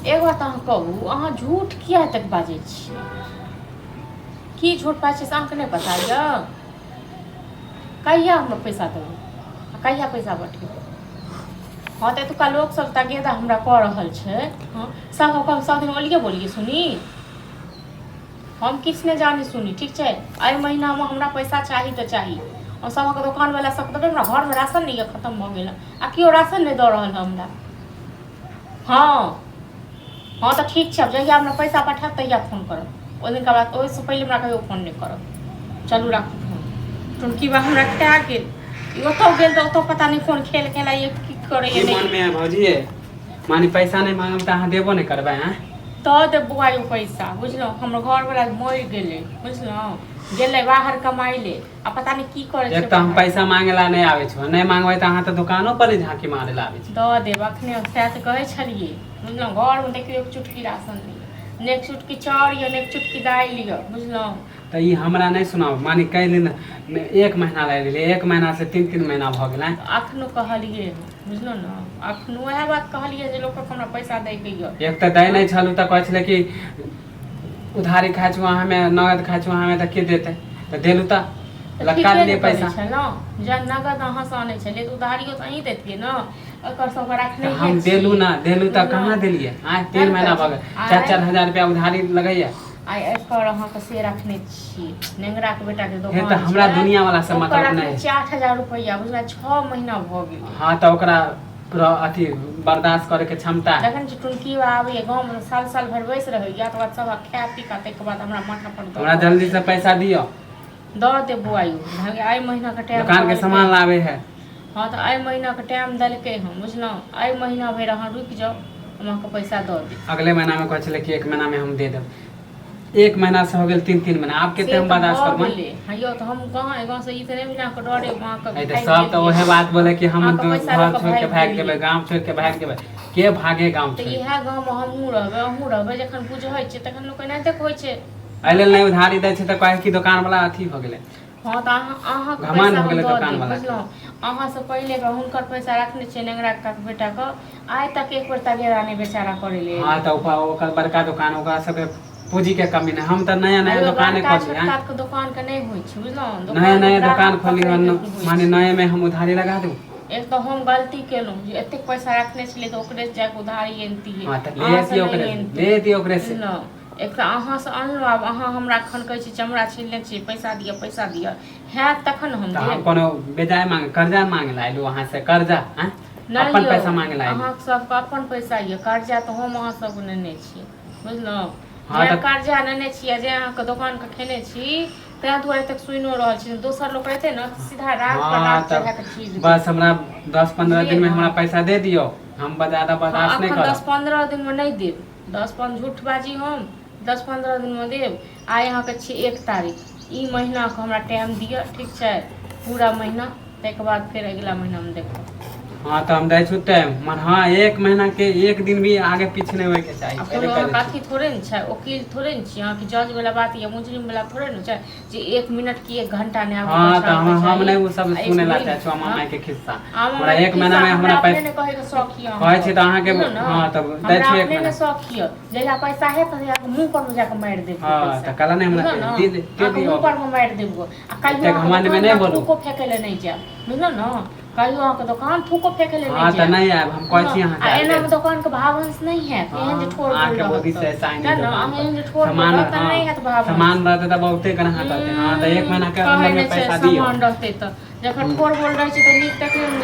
एक बात अहाँ कहू, अहाँ झूठ किया एतेक बाजै छियै? की झूठ बाजै छियै से अहाँके नहि पता यऽ? कहिया हमरा पैसा देबै आ कहिया पैसा बटेबै? हँ, तऽ एतुका लोकसभ तगेदा हमरा कऽ रहल छै। हँ, सभ हम सभ दिन ओलिये बोलिए सुनी, हम किछु नहि जानी सुनी। ठीक छै, एहि महीनामे हमरा पैसा चाही तऽ चाही। हम सभक दोकानवला सबके देबै। हमरा घरमे राशन नहि यऽ, खतम भऽ गेल आ केओ राशन नहि दऽ रहल हँ हमरा। हँ हँ, तऽ ठीक छै, आब जहिया हमरा पैसा पठायब तहिया फोन करब। ओहि दिनका बाद, ओहिसँ पहिले हमरा कहियो फोन नहि करब। चलू, राखू फोन। टुनकी बा हमरा खा गेल। ई ओतऽ गेल तऽ ओतऽ पता नहि कोन खेल खेलाइए, की करैए। की नहि मनमे है भौजी? माने पैसा नहि मांगब तऽ अहाँ देबो नहि करबै? आँय? दऽ देब बौआ यौ पैसा, बुझलहुँ? हमर घरवला मरि गेलै, बुझलहुँ? गेलै बाहर कमाइ ले आ पता नहि की करै एक छै। तऽ हम पैसा मांगे ला नहि आबै छौ, नहि मांगबै तऽ अहाँ तऽ दुकानो पर नहि झाँकी मारे ला आबै छी। दऽ देब अखने, सएह तऽ कहै छलियै, बुझलहुँ? घरमे देखियौ, एक चुटकी राशन नहि यऽ, ने एक चुटकी चाउर यऽ, ने एक चुटकी दालि यऽ, बुझलहुँ? तऽ ई हमरा नहि सुनाउ। माने कै दिन एक महीना लागि गेलै, एक महीना से 3-3 महीना भऽ गेलै। अखनो कहलियै हँ, बुझलहुँ ने? अखनो उएह बात कहलियै जे लोकके हमरा पैसा दैके यऽ। एक तऽ दै नहि छलहुँ तऽ कहै छलै कि उधारी खाइ छौ अहाँमे, नगद खाइ छौ अहाँमे, तऽ के देतै? तऽ देलहुँ तऽ तऽ लटका ठीके देलियै ने करै पैसा। छलहुँ। जहन नगद अहाँसँ आनै छलियै तऽ उधारियो तऽ अहीँ दैतियै ने। एकर सबके तऽ रखनहिए हम देलहुँ छियै ने, देलहुँ तऽ कहाँ बुझलहुँ? देलियै? आँय, तैँ 3 ने महीना कहै भऽ छी गेल, चारि आइ चारि हजार रुपया उधारी लगैया। आइ एकर अहाँके से रखने छी, नेंगराके बेटाके हे तऽ दोकान हमरा छै, दुनिया वाला से ओकर मतलब रखने नहि। छियै 8,000 रुपैआ, बुझलहुँ? 6 महीना भऽ गेलै। हँ, तऽ ओकरा अथी बर्दाश्त करैके क्षमता है? जखन जे टुनकी आबैए गाँवमे, साल साल भरि बैस रहैए, तकर बाद सब खा पी कऽ ताहिके बाद हमरा माथा पर दऽ हमरा जल्दी से पैसा दिअ। दऽ देब बौआ यौ, एहि महीनाके टाइम दुकानके कहलकै। सामान लाबै है। हँ, तऽ एहि महीनाके टाइम देलकै हँ, बुझलहुँ? एहि महीना भरि अहाँ रुकि जाउ, हम अहाँके पैसा दऽ देब। अगले महीनामे कहै छलै कि एक महीनामे हम दे देब। एक महीना से हो गेल 3-3 महीना, आब कते से हम तऽ बर्दाश्त भऽ करबै? गेलै। हँ यौ, तऽ हम कहाँ एहि गाँवसँ, ई तऽ नहि भेल अहाँके डरे अहाँके अरे तऽ भागि सब तऽ गेलियै। ओहे बात बोले कि हम अहाँके पैसा लऽ घर कऽ छोड़ के भागि भागि जेबै, गेलियै। गाँव छोड़ के भागि जेबै। के भागे गाँव तऽ छोड़? इएह गाँवमे हमहूँ रहबै, अहूँ रहबै। जखन बुझै छै तखन लोक एनाहिते होइ छै। एहि लेल नहि उधारी दै छै तऽ कहै कि दोकान वाला अथी हो गेलै। हँ, तऽ अहाँ अहाँके घमंड पैसा हो हम गेलै दऽ दोकान देब। वाला के। बुझलहुँ? अहाँसँ पहिले हुनकर पैसा रखने छियै, नेंगरा काकाके बेटाके। आइ तक एक बेर तगेदा नहि बेचारा करै ले। हँ, तऽ ओकर बड़का दोकान, ओकरा सबके पूँजीके कमी नहि। हम तऽ नया नया अयो, दोकाने बड़का खोलली। छोटका आँय? के दोकान के नहि होइ छै, बुझलहुँ? नया दोकान नया ग्राहक दोकान खोलली पकड़ैके हन। होइ माने छै। नये मे हम उधारी लगा दू? एक तऽ हम गलती केलहुँ जे एतेक पैसा रखने छलियै तऽ ओकरे जाके उधारी अनितियै, हँ, तऽ ले अहाँसँ अतियै नहि ओकरे से, अनितियै। ले अतियै ओकरे से। बुझलहुँ? एक तऽ अहाँसँ अनलहुँ, आब अहाँ हमरा एखन कहै छी चमड़ा छिलने छी, पैसा दिअ, पैसा दिअ। हैत तखन हम तऽ हम देब। कोनो बेजाय मांग कर्जा मांगे ला अयलहुँ अहाँ से? कर्जा? आँय? नहि अपन यौ, पैसा मांगे ला अयलहुँ। अहाँके सबके अपन पैसा यऽ, कर्जा तऽ हम अहाँ सबके नेने छी, बुझलहुँ? हँ जे तऽ कर्जा नेने छी आ जे अहाँके दोकानके खेने छी, ताहि दुआरे तक सुनिओ रहल छी। दोसर लोक रहितै ने तऽ सीधा राग पर हँ राग तऽ चढ़ा कऽ चीर बस दैत। हमरा 10-15 बुझलियै दिनमे ने? हमरा पैसा दे दियौ, हम ज्यादा हँ, बर्दाश्त नहि एखन दस करब। पन्द्रह दिनमे नहि देब। 10-15 झूठ बाजी हम? 10-15 दिनमे देब? आइ अहाँके छी 1 तारीख। ई महीनाके हमरा टाइम दिअ, ठीक छै? पूरा महीना, ताहिके बाद फेर अगिला महीनामे देखब। हँ, तऽ हम दै छु टाइम मगर हँ, एक महीना के एक दिन भी आगे पीछे नहि होइके चाही। आ पहिले कोनो कह अहाँके दै छी। अथी थोड़े ने छै, ओकील थोड़े ने छी अहाँके, जज वाला बात या मुजरिम वाला थोड़े ने छै जे एक मिनट की एक घंटा नहि आगू हँ, पाछा तऽ होइके हम चाही नहि ओ सब आ एक सुनै ला दिन चाहै छी मामा हँ मायके खिस्सा। आमा हमरा मायके एक महीना खिस्सा मे हमरा हमरा अपने पैसा नहि कहैके शौख यऽ कहै अहाँके, छी तऽ अहाँके बुझलहुँ ने? हँ, तब दै हमरा छी एक अपने महीना। नहि शौख यऽ। जहिया पैसा हैत तहिया मुँह पर मे जाकऽ मारि देब हँ, पैसा, तऽ कहला नहि हमरा बुझलहुँ ने? दे दे अहाँके दियौ। मुँह पर मे मारि देब आ कहियो एते अहाँके घमंडमे दोकानमे नहि बोलू। थूको फेकै लए नहि जायब, बुझलहुँ ने? कहियो अहाँके दोकान थूको फेकै लए नहि हँ, तऽ जायब, नहि आयब हम, कहै बुझलहुँ? छी आ अहाँके आबि एनामे गेल। दोकानके भावंश नहि हैत। एहन जे हँ, ठोर बोल अहाँके रहत बुद्धि तऽ से ऐसा तेँ नहीं ने दोकान अहाँ पर एहन जे ठोर बोल सामान रहत तऽ हँ, नहि हैत भावंश। सामान रहतै तऽ बहुते ग्राहक रहतै। हँ, तऽ एक महीना के कहै अन्दरमे नहि छै पैसा दियौ। सामान रहतै तऽ जखन ठोर बोल रहै छै तऽ नीक तखने ने।